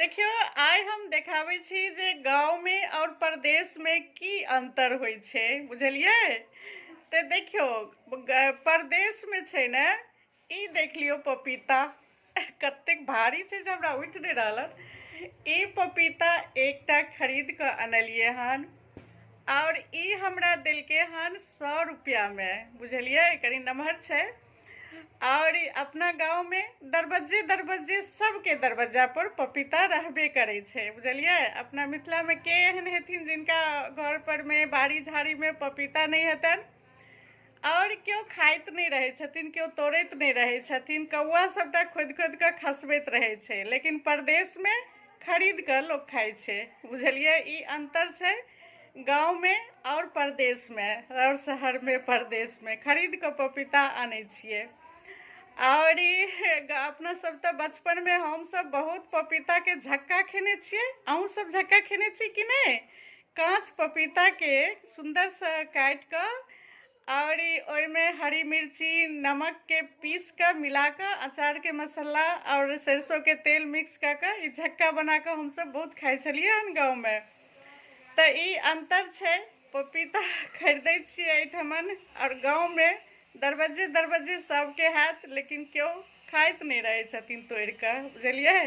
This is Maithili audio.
देखियौ, आइ हम देखाबै छी जे गाँवमे आओर परदेशमे की अन्तर होइ छै, बुझलियै? तऽ देखियौ, परदेशमे छै ने, ई देख लियौ पपीता कतेक भारी छै जे हमरा उठि नहि रहल हन। ई पपीता एकटा खरीद कऽ अनलियै हन आओर ई हमरा देलकै हन 100 रुपैआमे, बुझलियै? कनि नमहर छै। आओर अपना गाँवमे दरबज्जे दरबज्जे सबके दरबज्जा पर पपीता रहबे करै छै, बुझलियै? अपना मिथिलामे के एहन हेथिन जिनका घर परमे बाड़ी झाड़ीमे पपीता नहि हेतनि? आओर केओ खाइत नहि रहै छथिन, केओ तोड़ैत नहि रहै छथिन, कौआ सबटा खोदि खोदि कऽ खसबैत रहै छै। लेकिन परदेशमे खरीद कऽ लोक खाइ छै, बुझलियै? ई अन्तर छै गाँवमे आओर परदेशमे, आओर शहरमे। परदेशमे खरीद कऽ पपीता आनै छियै। आओर ई अपना सब तऽ बचपनमे हमसब बहुत पपीताके झक्का खेने छियै। अहूँ सब झक्का खेने छी कि नहि? काँच पपीताके सुन्दरसँ काटि कऽ आओर ओहिमे हरी मिर्ची नमकके पीस कऽ मिला कऽ अचारके मसाला आओर सरिसोके तेल मिक्स कऽ कऽ ई झक्का बना कऽ हमसब बहुत खाइ छलियै हन गाँवमे। तऽ ई अन्तर छै, पपीता खरीदै छियै एहिठमन आओर गाँवमे दरबज्जे दरबज्जे सबके हैत, लेकिन केओ खाइत नहि रहै छथिन तोड़ि कऽ, बुझलियै?